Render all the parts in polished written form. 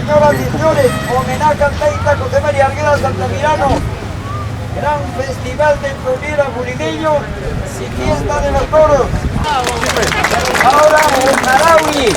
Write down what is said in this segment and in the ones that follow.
Señoras y señores, homenaje al Taita José María Arguedas Altamirano. Gran festival de Troviera Burileño y fiesta de los toros. Ahora en Marawi.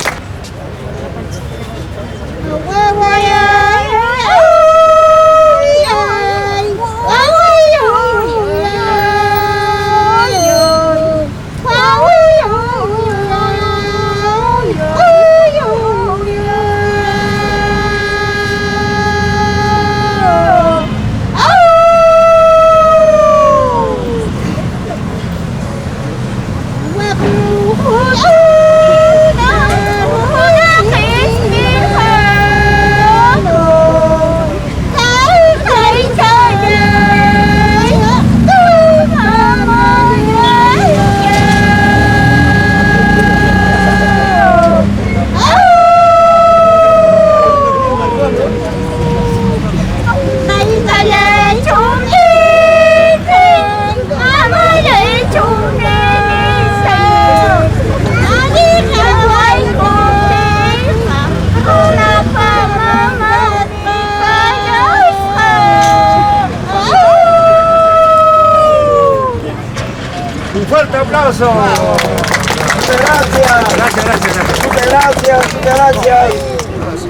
Un fuerte aplauso. Muchas gracias. Gracias, gracias, gracias. Muchas gracias, muchas gracias.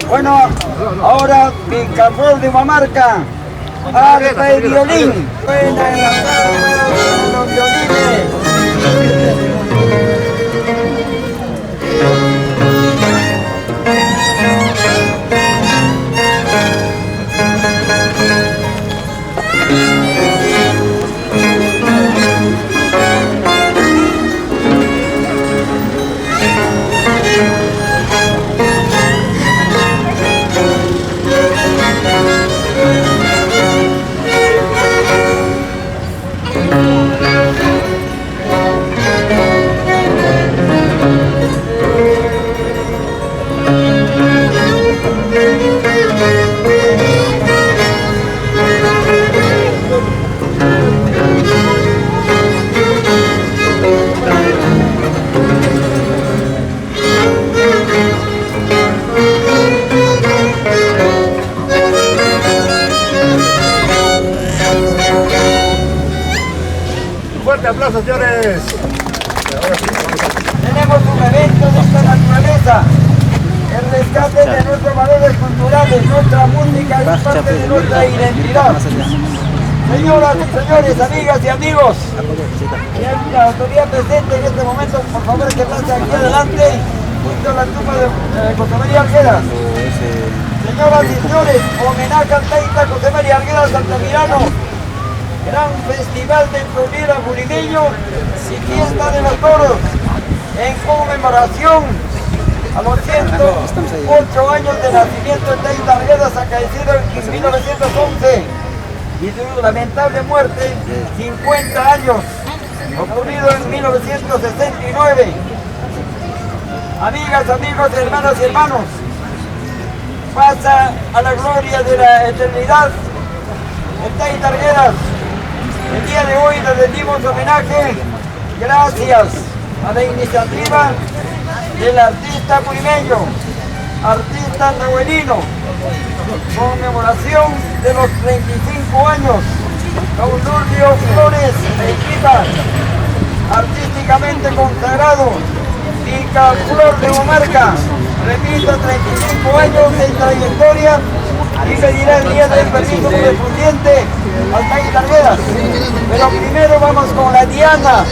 Bueno, ahora Picaflor de Huamarca, arpa y violín. Suena en la tarde los violines. Un fuerte aplauso, señores. Tenemos un evento de esta naturaleza. El rescate de nuestros valores culturales, nuestra música es parte de nuestra identidad. Señoras y señores, amigas y amigos, y la autoridad presente en este momento, por favor que pase aquí adelante, junto a la tumba de José María Arguedas. Señoras y señores, homenaje al Taita José María Arguedas Altamirano. Gran festival de Troviera Burileño y fiesta de los toros en conmemoración a los 108 años de nacimiento de Taita Arguedas, acaecido en 1911 y su lamentable muerte 50 años, ocurrido en 1969. Amigas, amigos, hermanas y hermanos, pasa a la gloria de la eternidad el Taita Arguedas. El día de hoy le rendimos homenaje gracias a la iniciativa del artista purimeño, artista nahuelino, conmemoración de los 35 años, don Lurdio Flores Equipa, artísticamente consagrado, Picaflor de Huamarca, repito, 35 años de trayectoria y pedirá el día del permiso correspondiente al Taita Arguedas. Pero primero vamos con la Diana.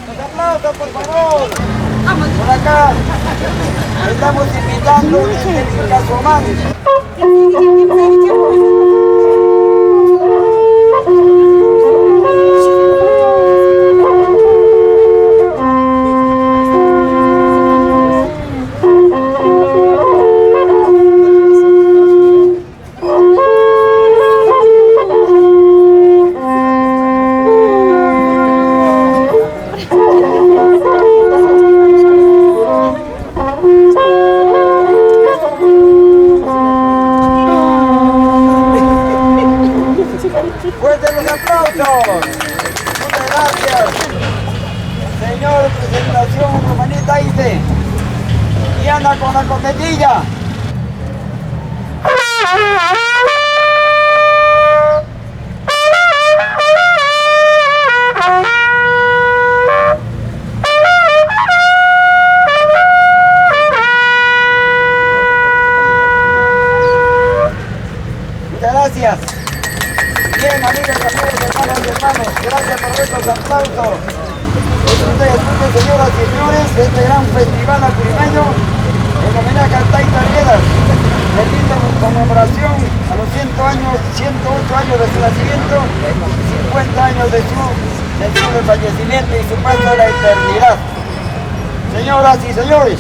Los aplausos, por favor. Por acá estamos invitando desde Vilcasumán. Fuerte los aplausos. Muchas gracias. Señor, presentación Romanita Ite. Diana con la cometilla. Muchas gracias. Bien, amigas, amigos, hermanas y hermanos, gracias por estos aplausos. Disfruten, señoras y señores, de este gran festival apurimeño en homenaje al Taita Arguedas, repito, en conmemoración a los 100 años, 108 años de su nacimiento, 50 años de su fallecimiento y su paso a la eternidad. Señoras y señores,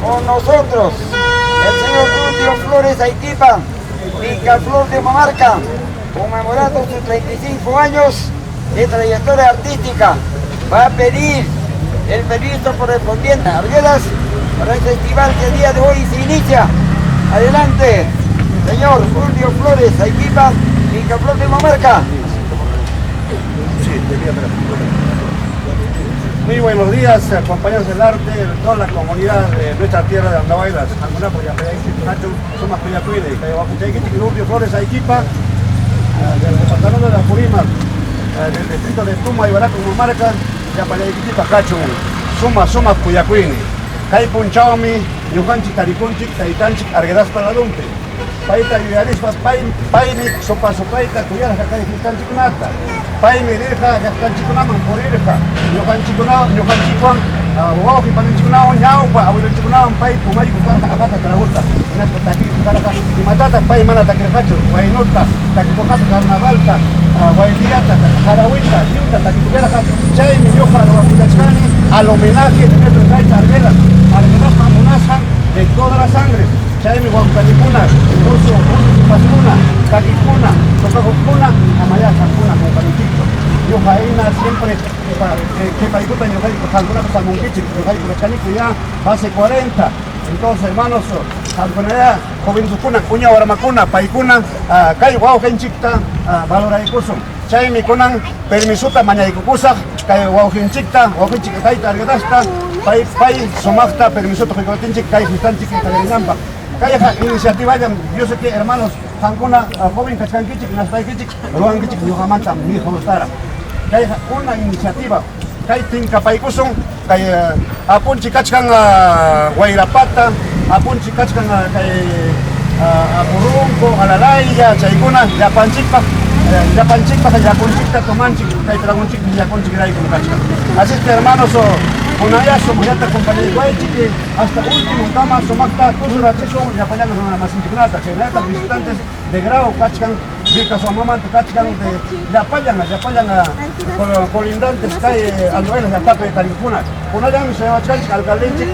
con nosotros el señor Julio Flores Aiquipa, Picaflor de Mamarca, conmemorando sus 35 años de trayectoria artística, va a pedir el permiso correspondiente a Arguedas para el festival que el día de hoy se inicia. Adelante, señor Julio Flores Aiquipa, Picaflor de Mamarca. Muy buenos días, compañeros del arte, de toda la comunidad de nuestra tierra de Andahuaylas, Julio Flores Aiquipa, del departamento de Apurímac, del distrito de Tuma y Baraco, Marca, Yapayayquichipa, Cachun, Suma, Suma, Cuyacuini, Kay Punchaumi, Ñukanchik, Tarikunchik, Taytanchik, Arguedaspa Ladumpi, Payta yuyarispa, paymi sopa sopayta kuyarqa kay fistanchikkunata, paymi rirqa llaqtanchikkunaman purirqa, ñuqanchikkunawan, ñuqanchikwan, wawqi paninchikkunawan, ñawpa abuelonchikkunawan pay pumayku karqa aqata traguta, hinaspa takiyku karqa, imatataq pay mana takirqachu, waynuta, takikurqachu carnavalta, wayliyata, jarawita, lliwta takikurqa, chaymi ñuqa ruwakullachkani al homenaje de nuestro Taita Arguedas, Arguedaspa munasqan de todas las sangres, chaymi wawqanikuna, usu sipaskuna, takikuna, tocaqukuna, amayaqakuna kumpanichikchu. Ñuqa hina siempre qhipaykuta ñuqayku qamkunata samunkichik, ñuqayku kachkaniku ya base 40. Entonces, hermanos, qamkunaya joventukuna, uña warmakuna, paykuna, kay wawqinchikta valoraykusun. Chaymi kunan permisuta mañaykukusaq kay wawqinchikta, wawqinchik Tayta Arguedasta, pay sumaqta permisuta quykutinchik kay fistanchik qallarinanpaq. Kayqa iniciativa, yo sé que hermanos, qamkuna joven kachkankichik, naspaykichik, ruwankichik ñuqamanta mijustara. Kayqa una iniciativa, kay tinkapaykusun, kay apunchik kachkan Wayrapata, apunchik kachkan kay Apurunco, Alalaya, chaykuna, llapanchikpaq, llapanchikpaq, llakunchikta tomanchik, kay tragunchik, llakunchik raykum kachkan. Así es que hermanos, kunaya sumaqllata compañeroychik, hasta último kama sumaqta tusurachisun llapallan runamasinchikkunata, chaynallataq visitantes de Grau kachkan, Vilcashuamamanta kachkan, de llapallan, llapallan colindantes kay Andahuaylas llaqtapi tarikukuna. Kunallanmi shayawachkanchik alcaldenchik,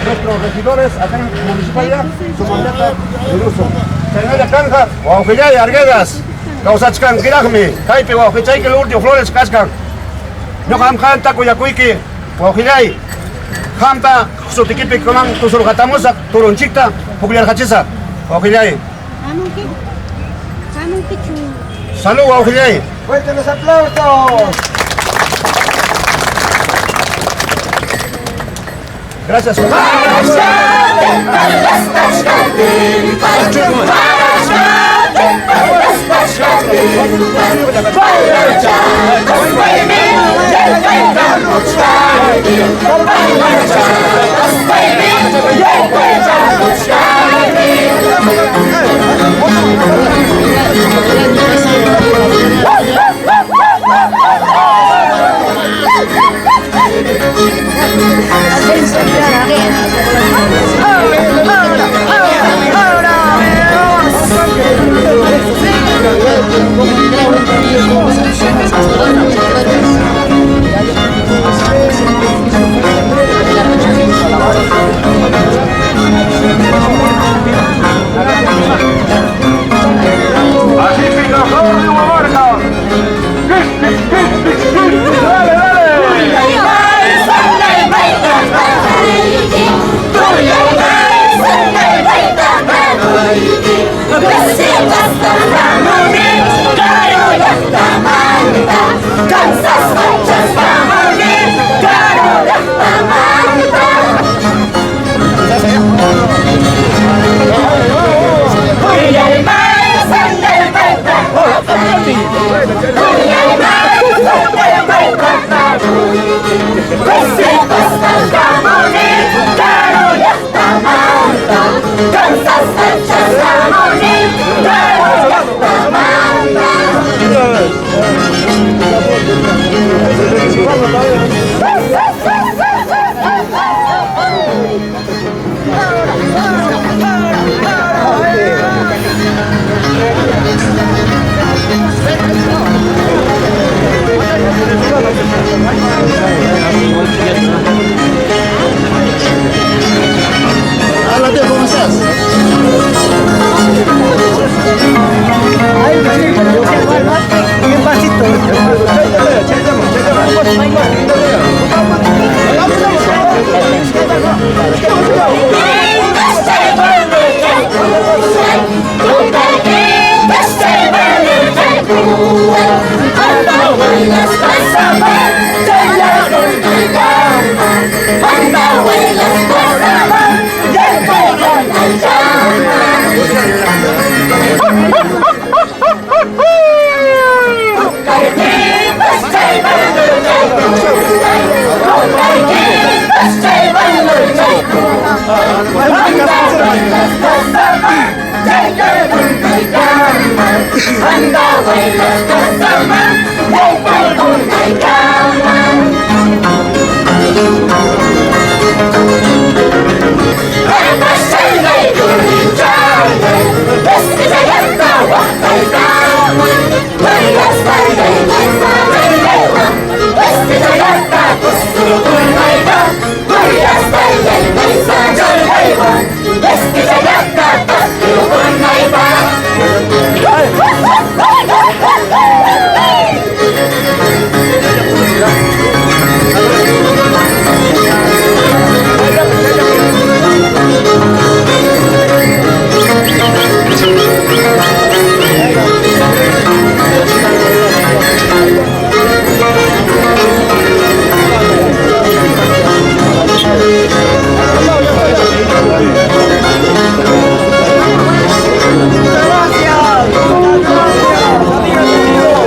nuestros regidores acá en municipalidad, sumaqllata rirusun. Chaynalla kanja, wawqillay Arguedas, kawsachkankiraqmi, kaypi wawqichayki Lourdes Flores kachkan. Ñuqam qanta kuyakuyki, wawqillay, qampa sutikipi kunan tusurqatamusaq, turunchikta pukllarqachisaq, wawqillay. Salud, wawqillay. Fuerte los aplausos. Gracias. Así Picaflor de Huamarca. Dale, dale. Basta, Hola tío, ¿cómo estás?